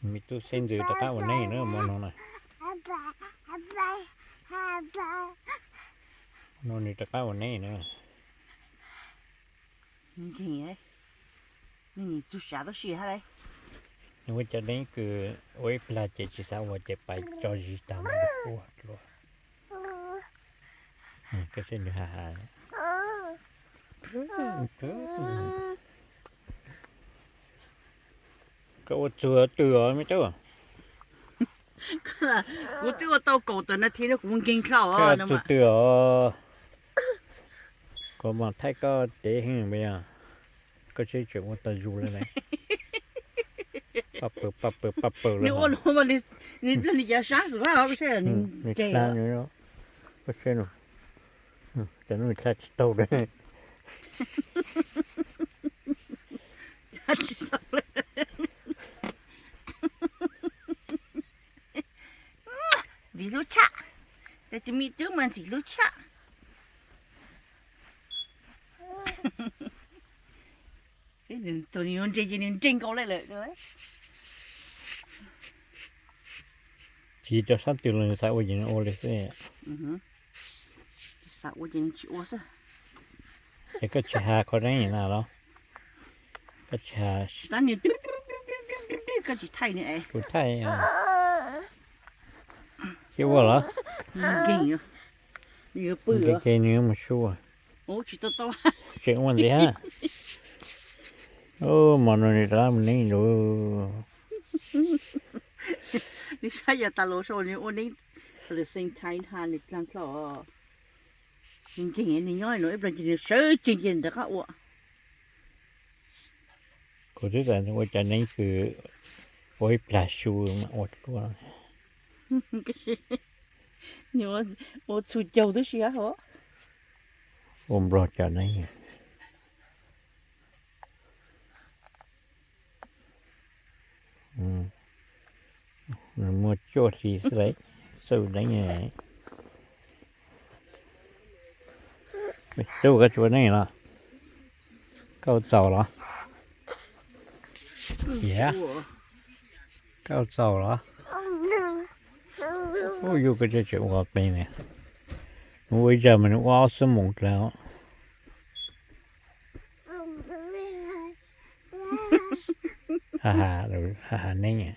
Me tub xeeb ntxwv rov qab ua neeb na, mo no na. No nws rov qab ua neeb na. Nkeeg, nej txug sav tub si hab lauj. Nws ua cov neeb kws ua ib plag ces tsis xav ua ces pais tso zis tag mus ua dlua. Koj saib nws ha ha. Koj ua txug twg os me tub? Kuv twb ua tau kaum tawm nas this no kuv nkeeg dlhau os. Txug twg os? Kuv mas thaij koj tev heev mas yog koj tseem ua tau zus li ne. Paj pawg paj pawg paj pawg li. Nws ua no mas nws, nws cav sab xwb, nws dlha, koj saib no, cov no dlha tsis tau li. Ntxim hlub tshaj, tus me tub mas ntxim hlub tshaj. Thaum nws yuav nres ces nws nres nkaus li lawm. Tsis cov sab twg los nws xav ua ces nws ua li xwb. Xav ua ces nws tsis ua xwb. Es koj tsis has qhov neeb na los? Koj tsis has. Koj tsis thaij nws es. Kuv thaij. Tsis ua los? Nkeeg, nws yuav pw, nkeeg ces nws yuav mus su. Tseem ua ntxiv hab. Ub, mo no nws rov qab mus neeb lawm. Nws saib yog tas los sau nws ua neeb, the same time ha nws dlha dlhau. Nws nkeeg, nws nyob no ib pliag ces nws sawv tsees ces nws rov qab ua. Kuv twb tas nws ua cov neeb kws ua ib plag su mas ua dlua. Nws ua txhua caug tub si hab. Ua nplog cov neeb. Muaj cuaj hli xwb lauj, xwb neeb. Tub, koj tsis ua neeb los? Koj ua txaus los? Yog, koj ua txaus los? Ub, yus koj tseem ua pem ne. Nws ua ib zag mas nws ua ob xuab moos dlawg. Ha ha, ha ha neeb.